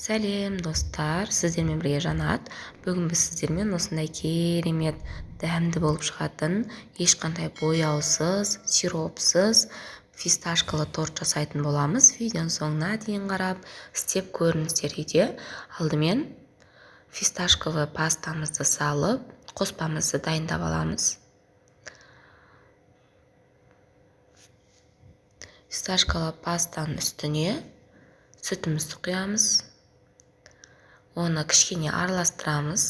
Сәлем, достар! Сіздермен бірге Жанат. Бүгін біз сіздермен осындай керемет дәмді болып шығатын, ешқандай бояусыз, сиропсыз фисташкалы торт жасайтын боламыз. Видеоның соңына дейін қарап, істеп көріңіздер үйде. Алдымен фисташковый пастамызды салып, қоспамызды дайындап аламыз. Фисташкалы пастаның үстіне сүтімізді құямыз. Оны кішкене араластырамыз.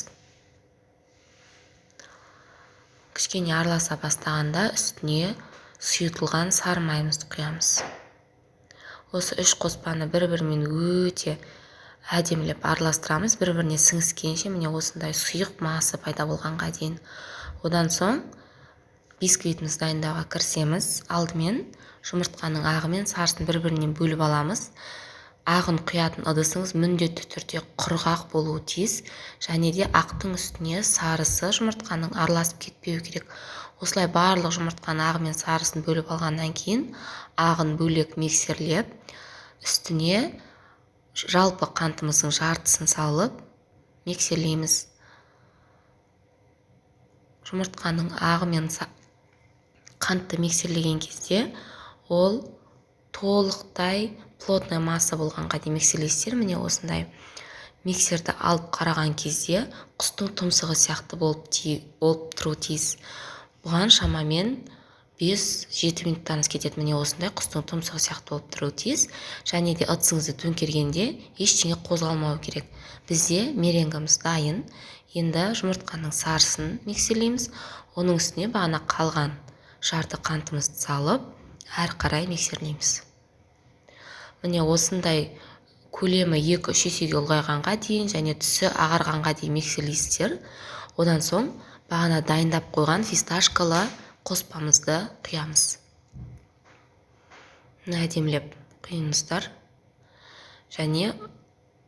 Кішкене араласа бастағанда үстіне сұйытылған сары майымызды құямыз. Осы үш қоспаны бір-бірімен өте әдемілеп араластырамыз, бір-біріне сіңіскенше, міне, осындай сұйық масса пайда болғанға дейін. Одан соң бисквитімізді дайындауға кірісеміз. Алдымен жұмыртқаның ағы мен сарысын бір-бірінен бөліп аламыз. Ағын құятын ыдысыңыз міндетті түрде құрғақ болуы тиіс және де ақтың үстіне сарысы жұмыртқаның араласып кетпеуі керек. Осылай барлық жұмыртқаның ағы мен сарысын бөліп алғаннан кейін, ағын бөлек миксерлеп, үстіне жалпы қантымыздың жартысын салып миксерлейміз. Жұмыртқаның ағы мен қантты миксерлеген кезде ол толықтай плотная масса болғанға дейін миксерлейсіздер. Міне, осындай миксерді алып қараған кезде құстың тұмсығы сияқты болып тұруы тиіс. Бұған шамамен 5-7 минуттарыңыз кетеді. Міне, осындай құстың тұмсығы сияқты болып тұруы тиіс және де ыдысыңызды төңкергенде ештеңе қозғалмауы керек. Бізде меренгамыз дайын. Енді жұмыртқаның сарысын миксерлейміз. Оның үстіне бағана қалған жарты қантымызды салып, әрі қарай миксерлейміз. Міне, осындай көлемі 2-3 есеге ұлғайғанға дейін және түсі ағарғанға дейін миксерлейсіздер. Одан соң бағана дайындап қойған фисташкалы қоспамызды құямыз. Әдемілеп құйыңыздар және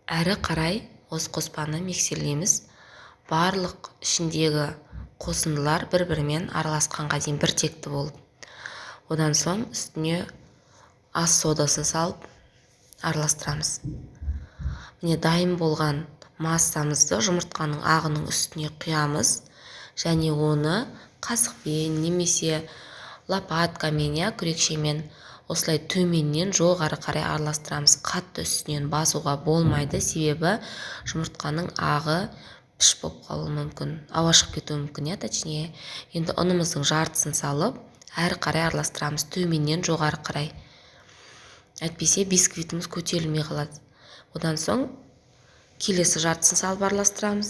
әрі қарай осы қоспаны миксерлейміз, барлық ішіндегі қосындылар бір бірімен араласқанға дейін, біртекті болып. Одан соң үстіне ас содасын салып араластырамыз. Міне, дайын болған массамызды жұмыртқаның ағының үстіне құямыз және оны қасықпен немесе лопаткамен, иә, күрекшемен осылай төменнен жоғары қарай араластырамыз. Қатты үстінен басуға болмайды, себебі жұмыртқаның ағы піш болып қалуы мүмкін, ауа шығып кетуі мүмкін, иә, точнее. Енді ұнымыздың жартысын салып, әрі қарай араластырамыз төменнен жоғары қарай, әйтпесе бисквитіміз көтерілмей қалады. Одан соң келесі жартысын салып араластырамыз.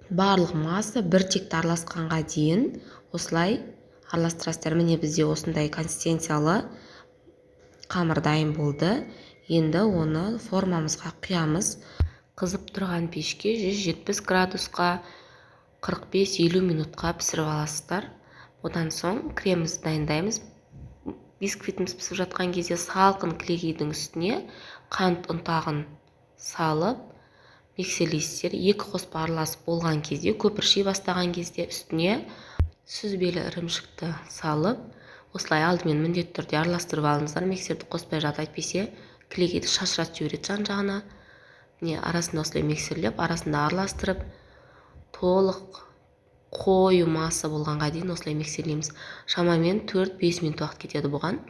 Барлық масса бір текті араласқанға дейін осылай араластырасыздар. Міне, бізде осындай консистенциялы қамыр дайын болды. Енді оны формамызға құямыз. Қызып тұрған пешке 170 градусқа 45-50 минутқа пісіріп аласыздар. Одан соң кремімізді дайындаймыз. Бисквитіміз пісіп жатқан кезде салқын кілегейдің үстіне қант ұнтағын салып миксерлейсіздер. Екі қоспа араласып болған кезде, көпірши бастаған кезде үстіне сүзбелі ірімшікті салып, осылай алдымен міндетті түрде араластырып алыңыздар миксерді қоспай жатып, әйтпесе кілегейді шашыратып жібереді жан жағына. Міне, арасында осылай миксерлеп, арасында араластырып, толық қою масса болғанға дейін осылай миксерлейміз. Шамамен 4-5 минут уақыт кетеді бұған,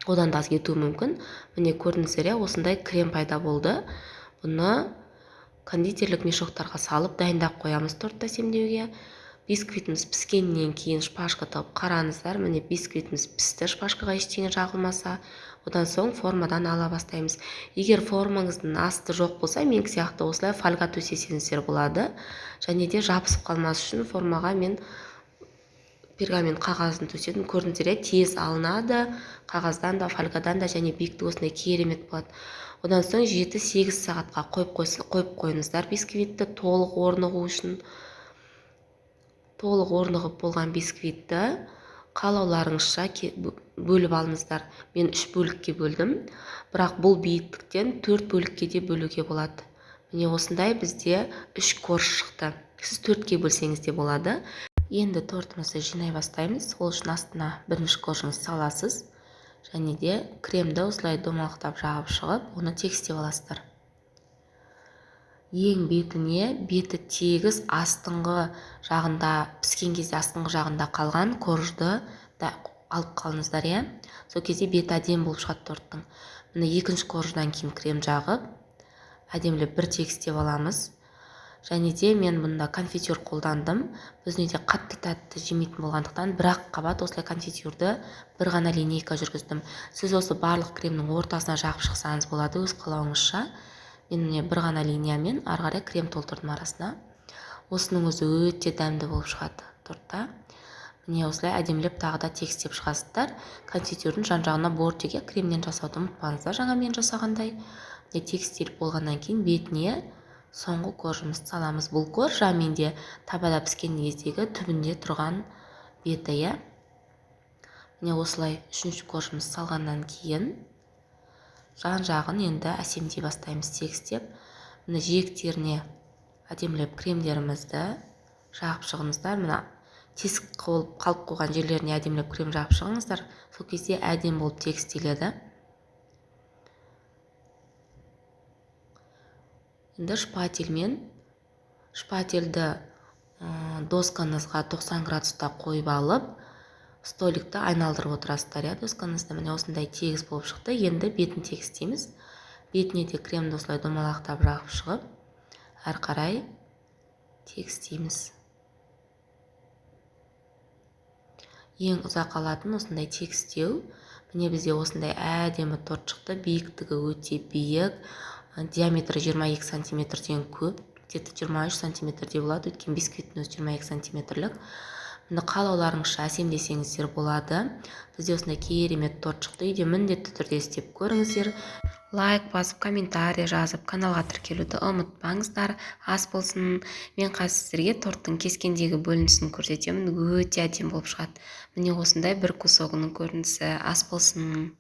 одан да аз кетуі мүмкін. Міне, көрдіңіздер, иә, осындай крем пайда болды. Бұны кондитерлік мешоктарға салып дайындап қоямыз тортты әсемдеуге. Бисквитіміз піскеннен кейін шпажка тығып қараңыздар. Міне, бисквитіміз пісті, шпажкаға ештеңе жағылмаса. Одан соң формадан ала бастаймыз. Егер формаңыздың асты жоқ болса, менікі сияқты осылай фольга төсесеңіздер болады. Және де жабысып қалмас үшін формаға мен пергамент қағазын төседім. Көрдіңіздер, иә, тез алынады қағаздан да, фольгадан да және биіктігі осындай керемет болады. Одан соң 7-8 сағатқа қойып қойыңыздар бисквитті толық орнығу үшін. Толық орнығып болған бисквитті қалауларыңызша бөліп алыңыздар. Мен үш бөлікке бөлдім, бірақ бұл биіктіктен төрт бөлікке де бөлуге болады. Міне, осындай бізде үш корж шықты. Сіз төртке бөлсеңіз де болады. Енді тортымызды жинай бастаймыз. Ол үшін астына бірінші коржыңызды саласыз. Және де кремді осылай домалақтап жағып шығып, оны тегістеп аласыздар. Ең бетіне, беті тегіс, астыңғы жағында, піскен кезде астыңғы жағында қалған коржды да алып қалыңыздар, иә. Сол кезде беті әдемі болып шығады торттың. Міне, екінші корждан кейін крем жағып, әдемілеп бір тегістеп аламыз. Және де мен бұнда конфитюр қолдандым. Біздің үйде қатты тәтті жемейтін болғандықтан бір-ақ қабат осылай конфитюрді бір ғана линейка жүргіздім. Сіз осы барлық кремнің ортасына жағып шықсаңыз болады, өз қалауыңызша. Мен міне бір ғана линиямен ары қарай крем толтырдым арасына. Осының өзі өте дәмді болып шығады тортта. Міне, осылай әдемілеп тағы да тегістеп шығасыздар. Конфитюрдің жан-жағына бортиге кремнен жасауды ұмытпаңыздар, жаңа мен жасағандай. Міне, тегістеліп болғаннан кейін бетіне соңғы коржымызды саламыз. Бұл корж менде табада піскен кездегі түбінде тұрған беті, иә. Міне, осылай үшінші коржымызды салғаннан кейін жан-жағын енді әсемдей бастаймыз тегістеп. Міне, жиектеріне әдемілеп кремдерімізді жағып шығыңыздар. Мына тесік болып қалып қойған жерлеріне әдемілеп крем жағып шығыңыздар. Сол кезде әдемі болып тегістеледі. Енді шпательді доскаңызға 90 градуста қойып алып, столикті айналдырып отырасыздар, иә, доскаңызды. Міне, осындай тегіс болып шықты. Енді бетін тегістейміз. Бетіне де кремді осылай домалақтап жағып шығып, әрі қарай тегістейміз. Ең ұзақ алатын осындай тегістеу. Міне, бізде осындай әдемі торт шықты. Биіктігі өте биік, диаметрі 22 сантиметрден көп, где-то 23 сантиметрдей болады, өйткені бисквиттің өзі 22 сантиметрлік. Міне, қалауларыңызша әсемдесеңіздер болады. Бізде осындай керемет торт шықты. Үйде міндетті түрде істеп көріңіздер. Лайк басып, комментарий жазып, каналға тіркелуді ұмытпаңыздар. Ас болсын. Мен қазір сіздерге торттың кескендегі бөлінісін көрсетемін. Өте әдемі болып шығады. Міне, осындай бір кусогының көрінісі. Ас болсын.